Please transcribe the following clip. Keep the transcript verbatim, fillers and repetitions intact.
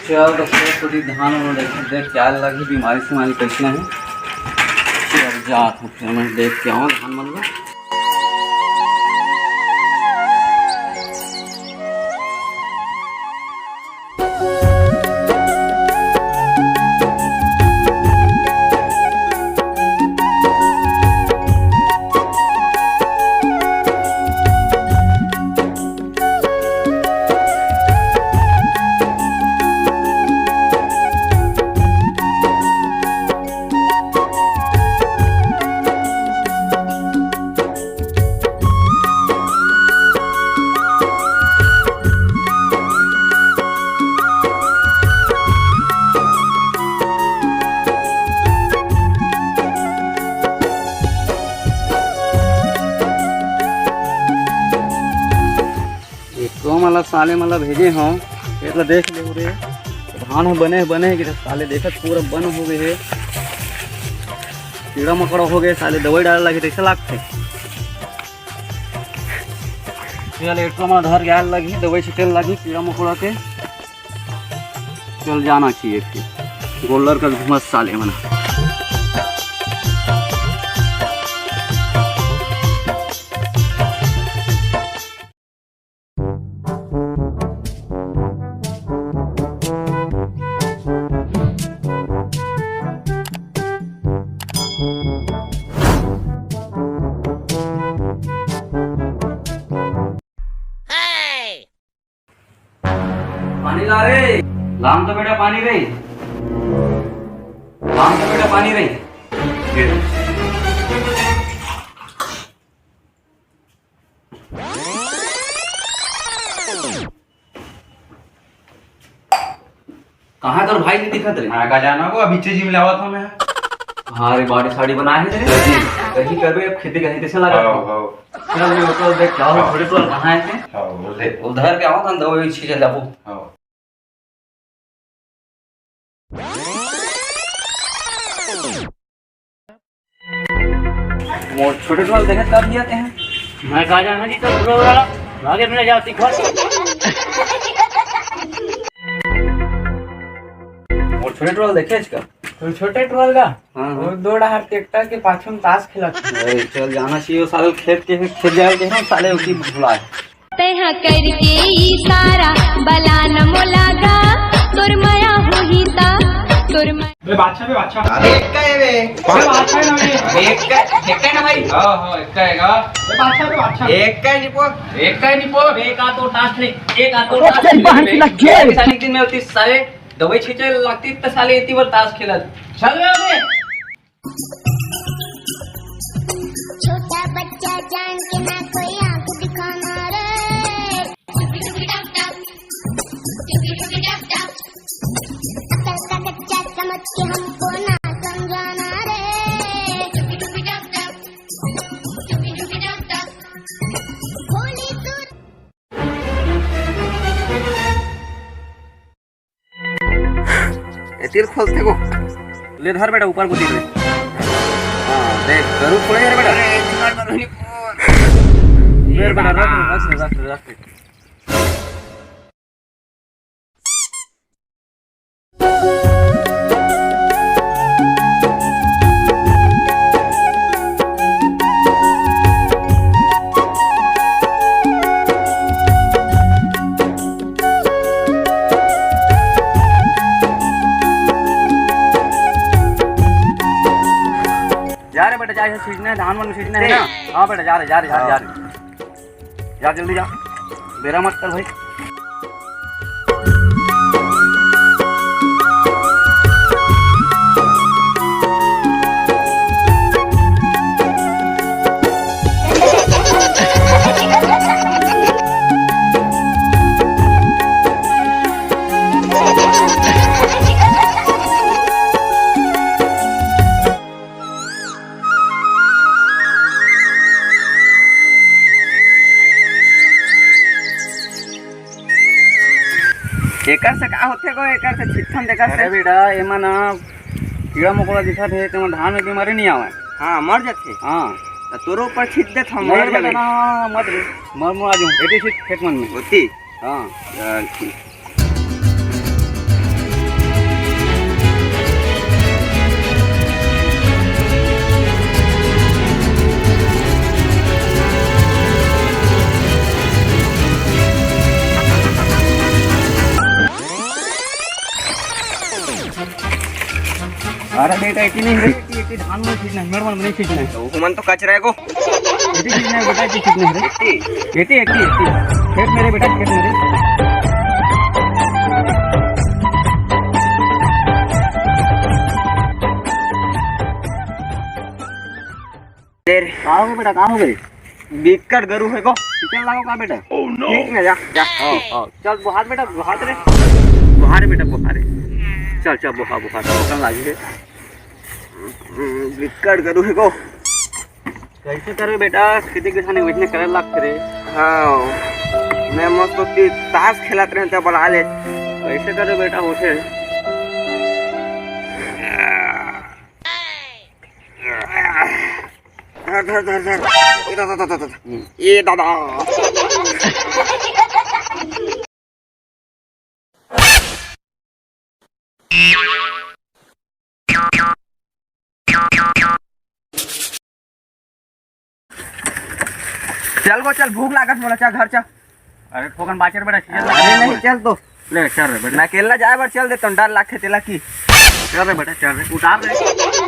चल तो फेर थोड़ी धान वान देख, देख क्या लगी, बीमारी सीमारी कैसे है। चल जात हूँ, फिर मैं देख के आऊँ धान मन ला। एको मला साले मला भेजे हव, एला देख ले रे। धान ह बने, बने हे कि साले देखत पूरा बन हो गए हे, कीड़ा मकोड़ा हो गए, साले दवाई डाले लागे तैसे लागथे। चल, एटला मा धर के आए लगी, दवाई छिटे लगी कीड़ा मकोड़ा के। चल जाना चाहिए एक गोल्लर का घुमत साले मना। पानी ला रे। लान तो बेटा पानी रे। लान तो बेटा पानी रे। कहाँ तोर भाई नहीं दिखत रे? मैं का जाना वो, अभी जिम ले आवत हूँ मैं। हाँ रे, बॉडी सॉडी बनाए है तेरे। कहीं करबे अब खेती, कहीं कैसे लगा? हाँ, हाँ। चल रे, होटल देख क्या हो, हाँ। थोड़ी तो कहाँ है ते? हाँ, वो दे। उधर क्या हो, हम दवाई छींचे जाबो। हाँ। मोर छोटे टुरा ल देखे कब दिया ते हैं? मैं कहा जाना जी, तो बुरा वाला भागे मिले जाती घर। मोर छोटे टुरा ल देखे आज का? तो छोटे टुरा ल का? हाँ, हाँ। वो दो डहार ट्रैक्टर के पाछू में ताश खेलत। अरे चल जाना चाहिए, वो साले खेत के, खेत जाए के ना, साले उसकी भुलाए। तेहा करके इशारा, बला न मोला गा, तोर मया होही ता, तोर म- बे बादशाह, बे बादशाह। अरे, एक का है बे? बे बादशाह है ना बे? एक का, एक का है ना भाई? हाँ, हाँ, एक का है का? बे बादशाह, बे बादशाह। एक का है निपो? एक का है निपो? एक आ तो टास ले, एक आ तो टास ले। बहन की लग गई। साले दिन में होती साले दवाई छींचे लगती तो साले इतनी बार ताश खेलत। चल बे अबे। छोटा बच्चा जान के ना कोई आंख दिखाना रे। अकल का कच्चा समझ के हमको ना समझाना रे। भोली तू। ए, तीर खोल, देखो। ले धर बेटा, ऊपर को तीर ले। हाँ, देख, गरुड़ थोड़े यार बेटा। अरे, दीवार पर नहीं फोड़। ले बेटा, रख, रख, रख, रख। जा रे बेटा, जा, इसे छीटना है, धान वान छीटना है ना। हाँ बेटा, जा रे, जा रे, जा रे, जा रे। जा जल्दी जा, बेरा मत कर भाई। एकर से का होथे गो? एकर से छिटथन तेकर से? अरे बेटा, एमा ना कीड़ा मकोड़ा दिखत हे, तेमा धान में बीमारी नहीं आवय। हाँ, मर जाथे। हाँ। त तोरो ऊपर छीट देत हम, नहीं मर बेटा, जाबे। ना, मत रे। मर मुआ जाऊँ। एती छीट खेत मन में। होती? हाँ। चल, ठीक। अरे बेटा, एती नहीं रे, एती, एती धान में छीटना है, मेड़ में नहीं छीटना है। तो हुमन तो कचरा है को। एती छीटना है बेटा, एती छीटना है रे। एती? एती, एती, एती। खेत मेरे बेटा, खेत मेरे। तेरे का हो गए बेटा, का हो गए? बिक्कट गरु है को। चिकन लागो का बेटा? ठीक ना, जा, जा। आओ, आओ। चल, बुहार बेटा, बुहार रे। बुहार बेटा, बुहार। चल, चल, बुहार, बुहार। चिकन लागी है। हम्म, बिक्कट गरु है को। कैसे करे बेटा, खेती किसानी वैसने करे लागथे रे। हाँ, मैं मस्त उसकी ताश खेलत रहे, तब बुला ले। कैसे करे बेटा, होथे। धर, धर, धर, धर। ए दादा, दादा, दादा। ए दादा। चल गो, चल, भूख लागत मोला, चल घर चल। अरे, थोकन बाचर बेटा, चल। अरे नहीं, चल तो। ले, चल रे बेटा। मैं अकेला जाए बर चल देता हूँ, डर लागथे तेला की। चल रे बेटा, चल रे, उतार रे।